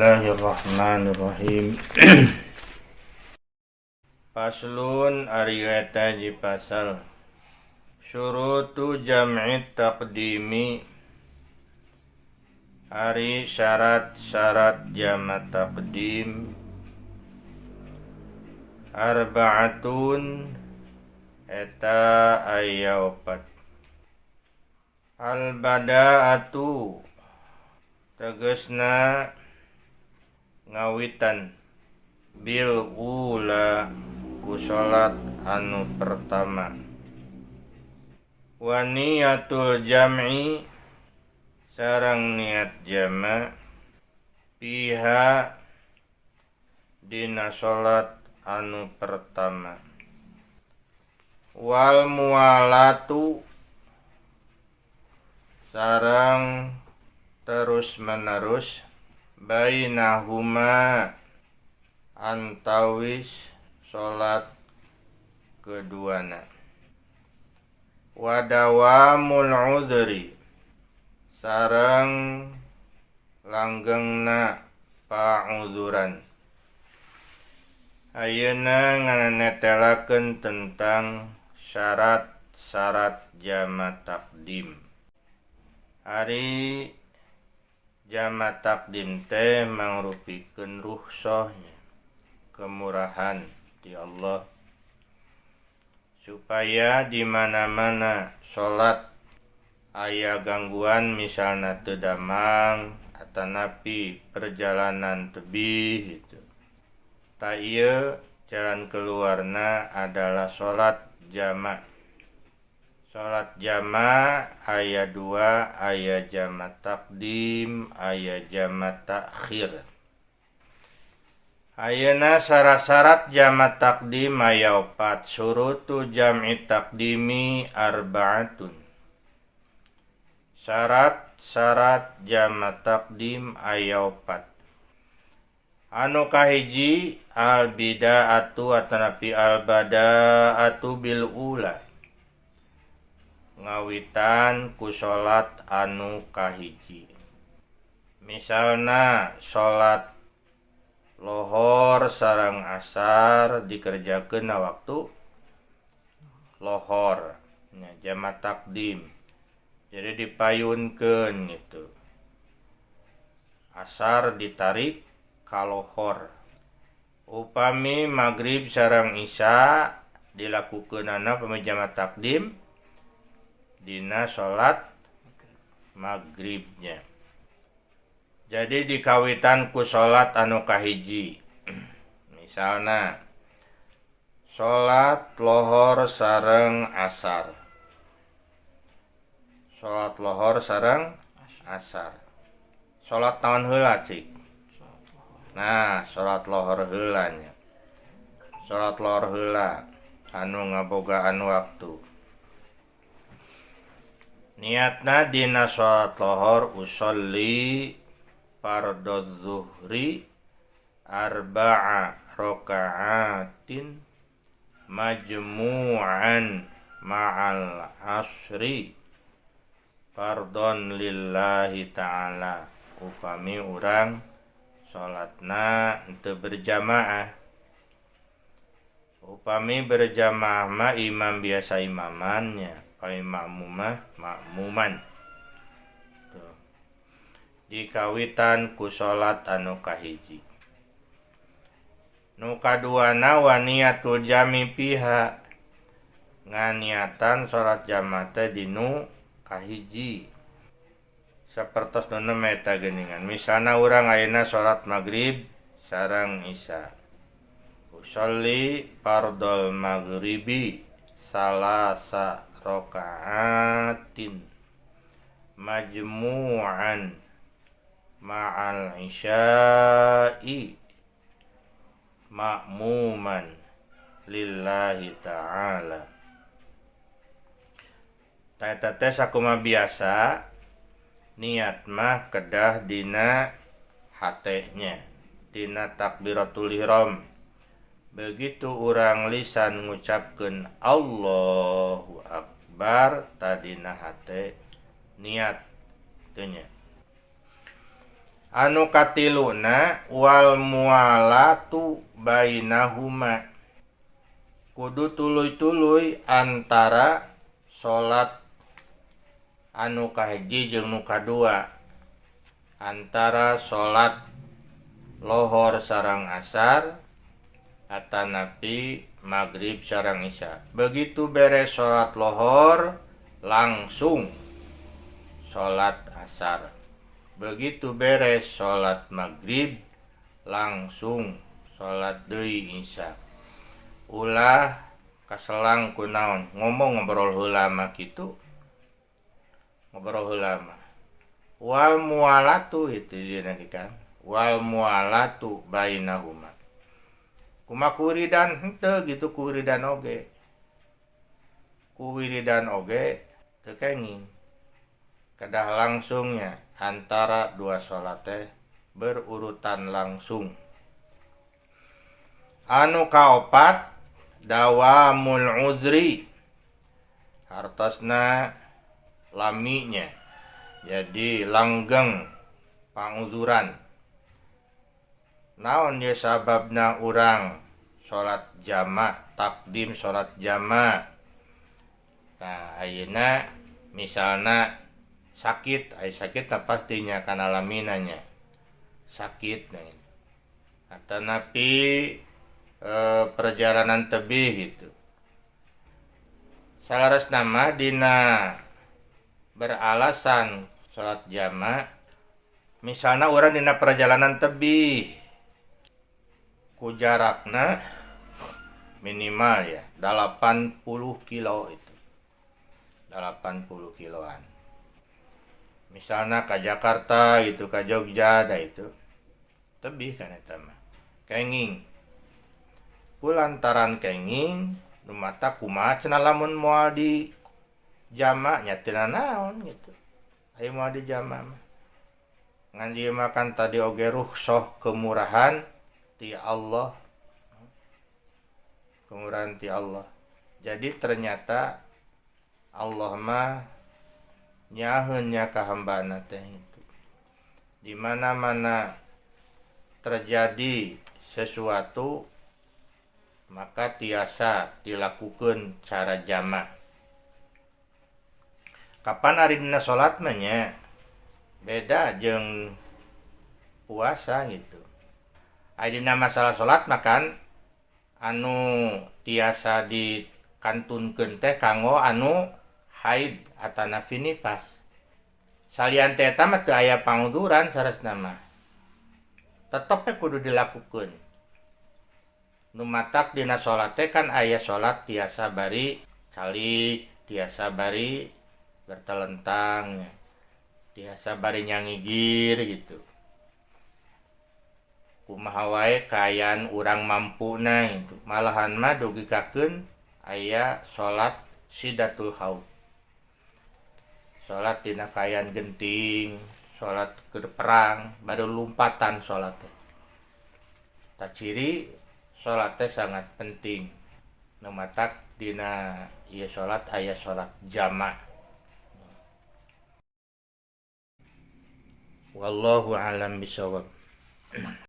Bismillahirrahmanirrahim. Faslun, ari eta hiji pasal. Syurutu jam'i taqdimi, ari syarat-syarat jama taqdim, arba'atun, eta aya opat. Al bada'atu, tegesna ngawitan, bil ula, ku salat anu pertama, wa niyatul jam'i, sareng niat jama, fiha, dina salat anu pertama, wal muwalatu, sareng terus menerus, bainahuma, antawis salat keduana, wa dawamul udhri, sareng langgengna pauzuran. Ayeuna nganetelakeun tentang syarat-syarat jama takdim. Ari jama takdim teh mangrupikeun rukhsahnya, kemurahan di Allah, supaya di mana-mana salat aya gangguan, misalna teu damang atanapi perjalanan tebih gitu. Tah, ieu jalan keluarna adalah salat jama. Salat jama aya dua, aya jama takdim, aya jama takhir. Ayeuna syarat-syarat jama takdim aya opat. Syurutu jam'i takdimi arba'atun, syarat-syarat jama takdim aya opat. Anu kahiji, al bida'atu atanapi al bada'atu bil ula, ngawitan ku salat anu kahiji. Misalna salat lohor sareng asar dikerjakeun na waktu lohor nya, jama takdim. Jadi dipayunkeun gitu, asar ditarik ka lohor. Upami magrib sareng isya dilakukeunana pami jama takdim dina salat magribnya. Jadi dikawitan ku salat anu kahiji. Misalna salat lohor sareng asar, salat lohor sareng asar, salat naon heula, cik? Nah, salat lohor heula nya. Salat lohor heula anu ngabogaan waktu. Niatna dina salat lohor, usolli fardhu zuhri arba'a raka'atin majmu'an ma'al asri fardhon lillahi ta'ala, upami urang salatna henteu berjamaah. Upami berjamaah mah imam biasa imamannya, upami makmum mah makmuman. Tuh. Dikawitan ku salat anu kahiji. Nu kaduana, wa niyatul jami fiha, nganiatan salat jama teh dinu kahiji, sapertos nu eta geuningan. Misalna urang ayeuna salat magrib sareng isya, usolli fardhol maghribi salasa raka'atin majmu'an ma'al isya'i makmuman lillahi ta'ala. Tah, eta teh sakumaha biasa, niat mah kedah dina hate nya, dina takbiratul ihram. Begitu urang lisan ngucapkeun Allahu akbar, tadina hate niat teu nya. Anu katiluna wal mualatu bainahuma, kudu tuluy-tuluy antara salat anu kahiji jeung nu kadua, antara salat lohor sareng asar atanapi maghrib sareng isya. Begitu beres salat lohor langsung salat asar, begitu beres salat maghrib langsung salat deui isya. Ulah kaselang kunaon ngomong ngobrol heula mah kitu, ngobrol heula mah. Wal mualatu itu dina kan, wal mualatu bainahuma. Kumaha kuwiridan henteu gitu, kuwiridan oge. Kuwiridan oge teu kenging. Kedah langsungnya antara dua salat teh berurutan langsung. Anu kaopat dawamul uzri, hartosna laminya, jadi langgeng panguzuran. Naon ye sababna urang salat jamak, takdim salat jamak. Nah, ayeuna misalna sakit, aya sakit tah pastinya kana laminanya sakit nah. Atanapi perjalanan tebih gitu. Salaresna mah dina beralasan salat jamak, misalna urang dina perjalanan tebih ku jarakna minimal ya 80 kilo itu, 80 kiloan. Misalna ka Jakarta gitu, ka Jogja dah itu tebih kan eta mah kenging. Kulantaran kenging nu mata kumaha cenah lamun moal di jama nya teu nanaon gitu. Aya moal di jama mah. Ngan ieu mah kan tadi oge rukhsah kemurahan ti Allah. Kemurahan ti Allah. Jadi ternyata Allah mah nyaheun nya ka hambana teh itu. Di mana-mana terjadi sesuatu maka tiasa dilakukan cara jamak. Kapan ari dina salat mah nya beda jeung puasa gitu. Ari dina masalah salat mah kan anu tiasa dikantunkeun teh kanggo anu haid atanapi nifas. Salian teh eta mah teu aya panguduran saresna mah. Tetep we kudu dilakukeun. Nu matak dina salat teh kan aya salat tiasa bari calik, tiasa bari bertelentang, tiasa bari nyangigir gitu. Kumaha wae kaayaan urang mampuna gitu. Malahan mah dugikakeun aya salat sidatul khauf. Salat dina kaayaan genting, salat keur perang, baru lompatan salat teh. Tah ciri salat teh sangat penting. Nu matak dina ieu salat aya salat jamak. Wallahu a'lam bishawab.